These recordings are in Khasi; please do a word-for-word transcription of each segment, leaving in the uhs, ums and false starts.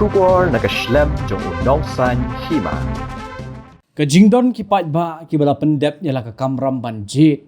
Khubor na ka shlem jong u nongsan hima. Ka jingdon ki paidbah kiba la pyndep ïa la ka kamram ban jied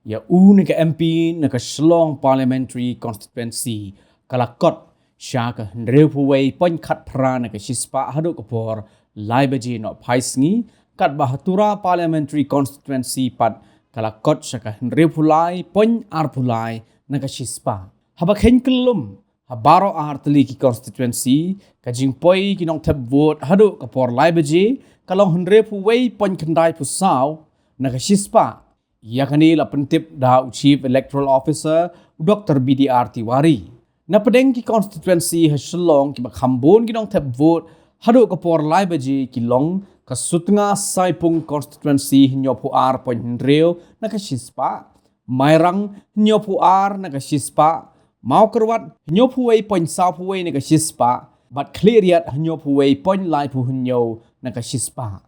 ïa u ne ka M P na ka Shillong Parliamentary Constituency ka la kot sha ka hynriewphew wei point khatphra na ka shispah haduh ka por lai baje noh phai sngi, katba ha Tura Parliamentary Constituency pat ka la kot sha ka hynriewphew lai point arphew lai na ka shispah. Haba kheiñ kyllum ha baroh ar tylli ki constituency, ka jingpoi ki nongthep vote haduh ka por lai baje ka long hynriewphew wei point khyndaiphew saw na ka shispah. Ïa kane la pyntip da u Chief Electoral Officer, u Doctor B D R Tiwari. Na pdeng ki constituency ha Shillong kiba kham bun ki nongthep vote haduh ka por lai baje ki long ka Sutnga Saipung Constituency hynñiewphew ar point hynriew na ka shispah, Mairang hynñiewphew ar na ka shispah, Mawkyrwat hynñiewphew wei point sawphew wei na ka shispah, bad Khliehriat hynñiewphew wei point laiphew hynñiew na ka shispah.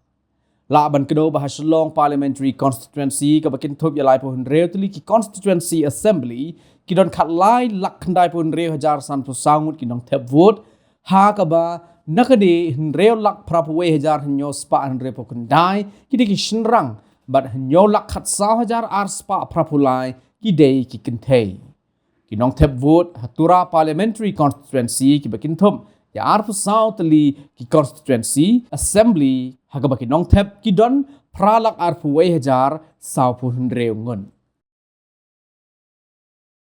Lah ban kdew ba ha Shillong Parliamentary Constituency kaba kynthup ïa laiphew hynriew tylli ki Constituency Assembly ki don khatlai lak khyndaiphew hynriew hajar sanphew saw ngut ki nongthep vote, ha kaba na ka dei hynriew lak phraphew wei hajar hynñiew spah hynriewphew khyndai ki dei ki shynrang, bad hynñiew lak khatsaw hajar ar spah phraphew lai ki dei ki kynthei. Ki nongthep vote ha Tura Parliamentary Constituency kiba kynthup ïa arphew saw tylli ki Constituency Assembly ha kaba ki nongthep ki don phra lak arphew wei hajar sawphew hynriew ngut.